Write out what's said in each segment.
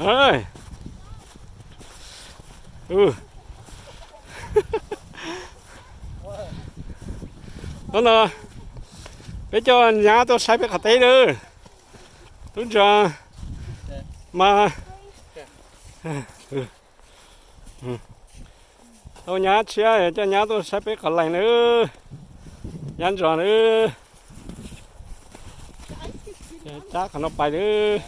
Hnub no peb coj nyab tuaj saib peb qhov teb lawm. Tub ntsuag mas tau nyab tshiab coj nyab tuaj saib peb qhov lees lawm. Nyab ntsos lawm. Cab qhov no pais lawm.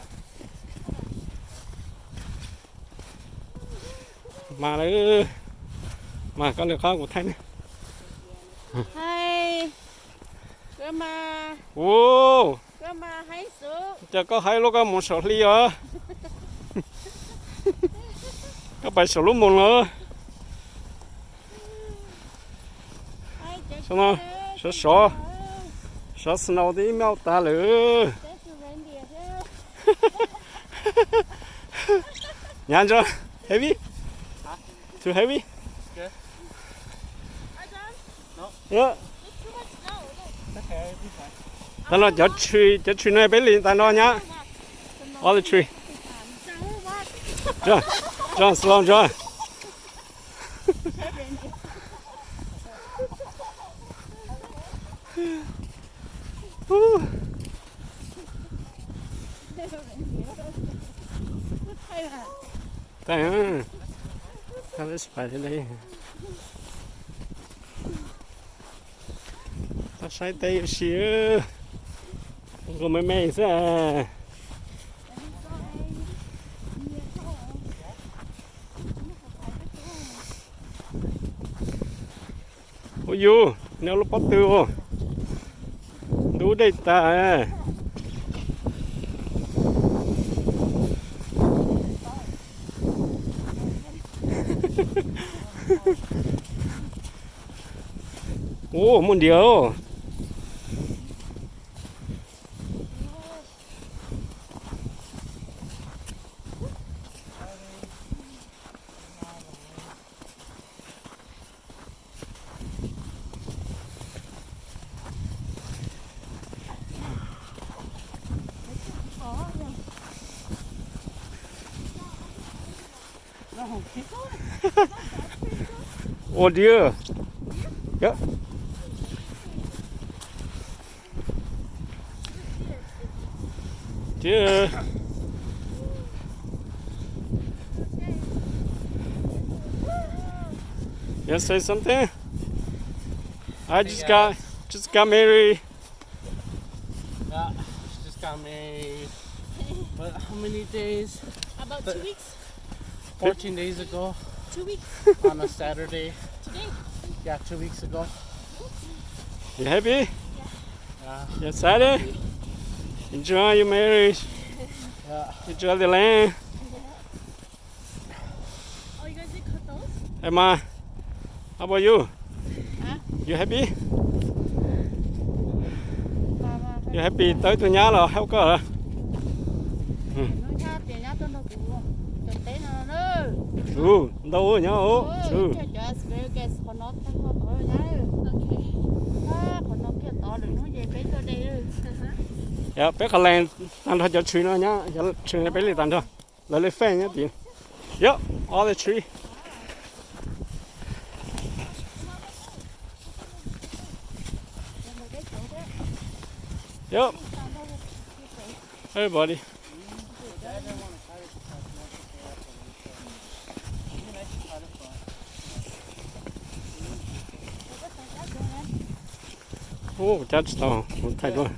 Mas lawm, mas koj lwm qab kuv thaij ne. Ua, cas koj haib lub koj mus saum hli os. Koj pais saum lub moos los. Sov sov, sov snow twb ib meaj tas lawm. Nyab ntsos, heavy, too heavy. Tag no cov tshwm, cov tshwm no peb li tag no nyab. All the tree. Ntsos, ntsos, slow ntsos. Tag, tag, tag saib teb yuav si, nkaus me me xwb. Ua yus, neb lub pob tw ua ntub dej tas. Ua muaj ntiav. Ua diav. Dude. You wanna say something? I just got, just got married. Yeah, she just got married. But how many days? About two weeks. Fourteen days ago. Two weeks. On a Saturday. Today. Yeah, two weeks ago. You happy? Yeah. You excited? Enjoy your marriage. Yeah. Enjoy the land. Oh, you guys did cut those? Hey, Ma. How about you? Huh? You happy? You happy tau ib tug nyab los haib koj? Hnub nyob tias nyob tuaj nrog kuv cov teb no na. Ntau nyob. Cov asparagus qhov no tag nrho tod nyab. Qhov no kiag tod lwm hnub ces peb tuaj de. Yog peb qhov lees tag nrho cov tshwm no nyab, cov tshwm no peb li tag nrho. Lawv li feej nyob tid. Yep, all the tree. Yep. Everybody. Ub, cab tsis tau, kuv thaij duab.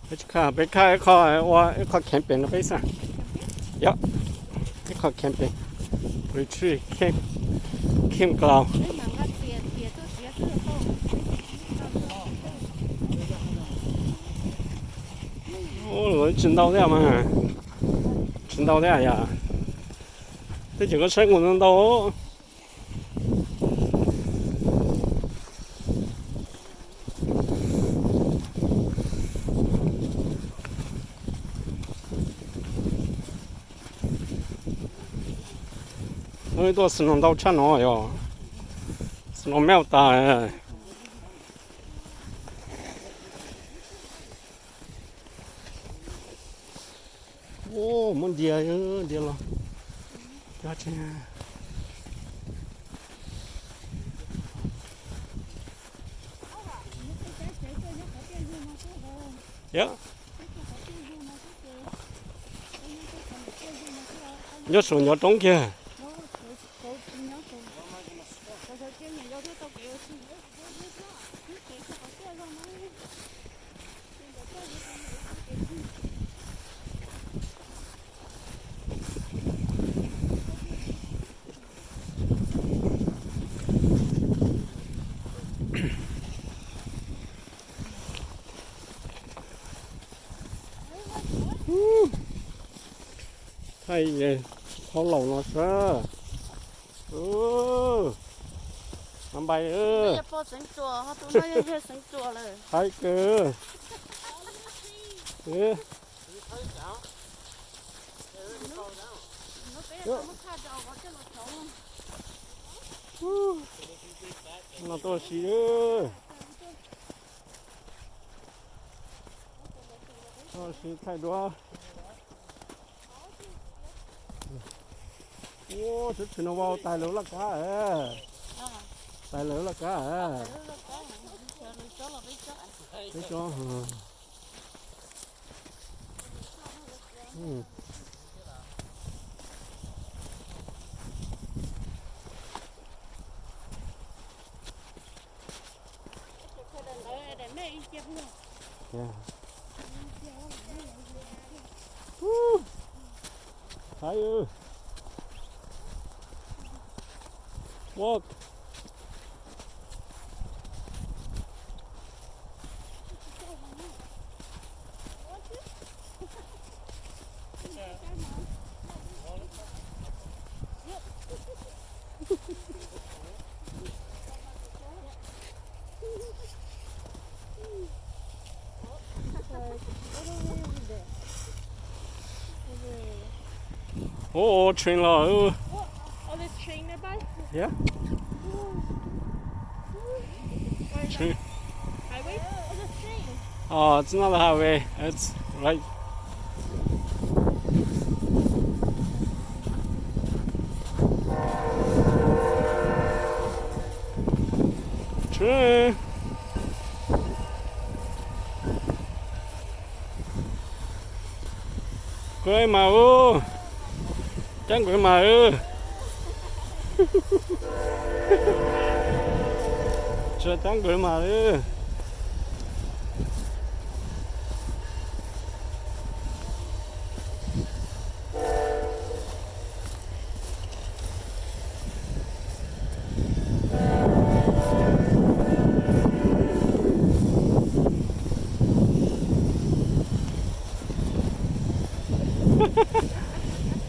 Peb tsis khaj, peb khaj ib qho ua ib qho camping no peb xwb. Yog ib qho camping, retreat camp, campground. Ub, tsis ntau thiab mas, tsis ntau thiab yom. Twb tseem koj saib kuv ntau ntau. Tuaj snow ntau tshaj no yog snow melt tas. Ub, muab ntias, ntias los. Cov tsev. Yog, nyob saum nyob roob kiag. Thaij thaub laus no sab. Npais, thaij kawg. No tuaj si, tuaj si thaij duab. Ua, tsev tshwm no vau tais lawv laj kab, tais lawv laj kab. Peb tsob. Hais, walk. Ua, train los. Yeah. Train. Highway? Oh, it's not a highway. It's right. Train. Koj mas ub, cab nkawd mas. Tsis cab nkawd mas.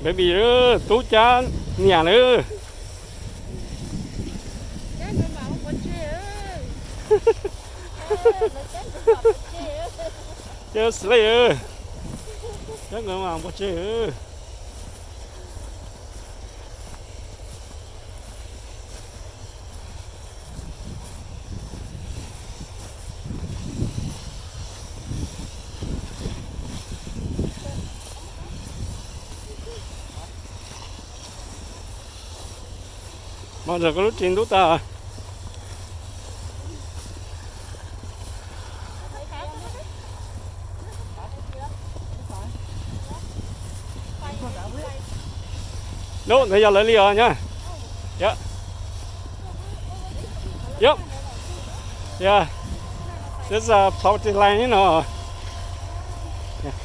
Baby, tub cab niam lawm. Cab sled, cab nkawd mas npua tseg. Mas ntawm koj lub tsev ntub tas. Lub ntawd yog lawv li os nyab. Yep. Yep. Yeah. This is a property line, you know. Yeah.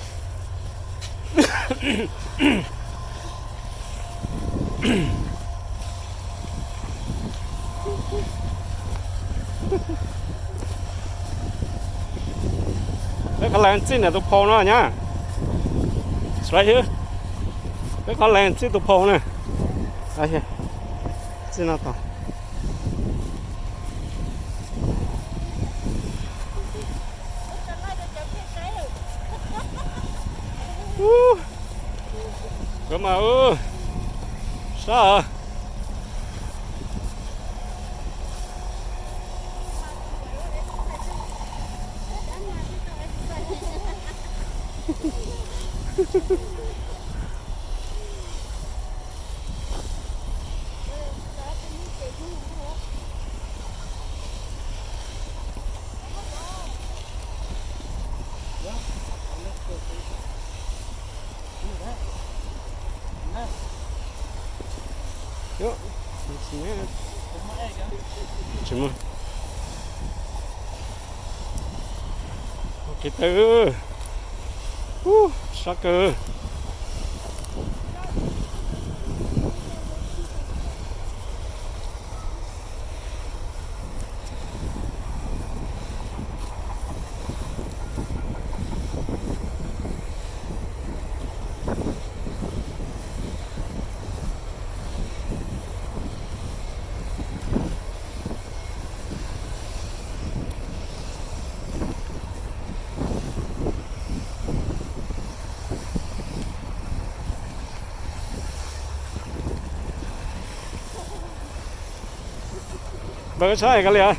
Peb qhov line txij ntawm tus phau no nyab. Right here. Peb qhov line txij tus phau na. Txij no tod. Nkawd mas, sab. Tsis muaj. Kev tawm, sab kawg. Npawg, saib koj li a.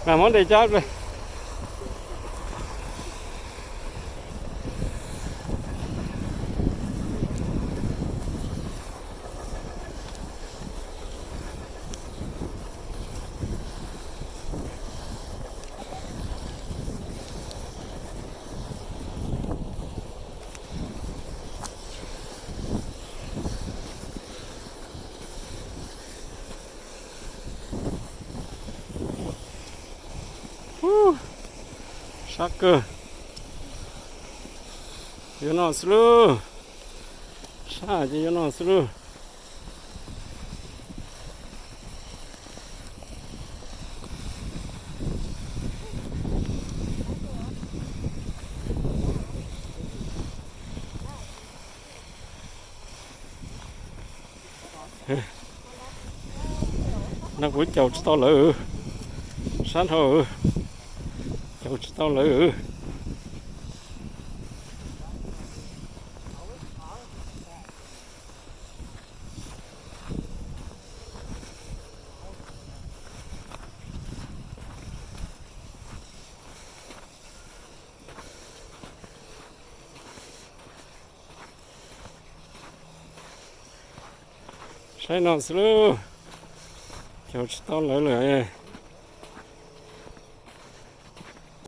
Mam muab ntes cab. Sab kawg. Yuav no xwb lauj. Sab ces yuav no xwb lauj. No kuv caum tsis tau lawv, sab dhau, caum tsis tau lawv. Saib no xwb lauj, caum tsis tau lawv lawm.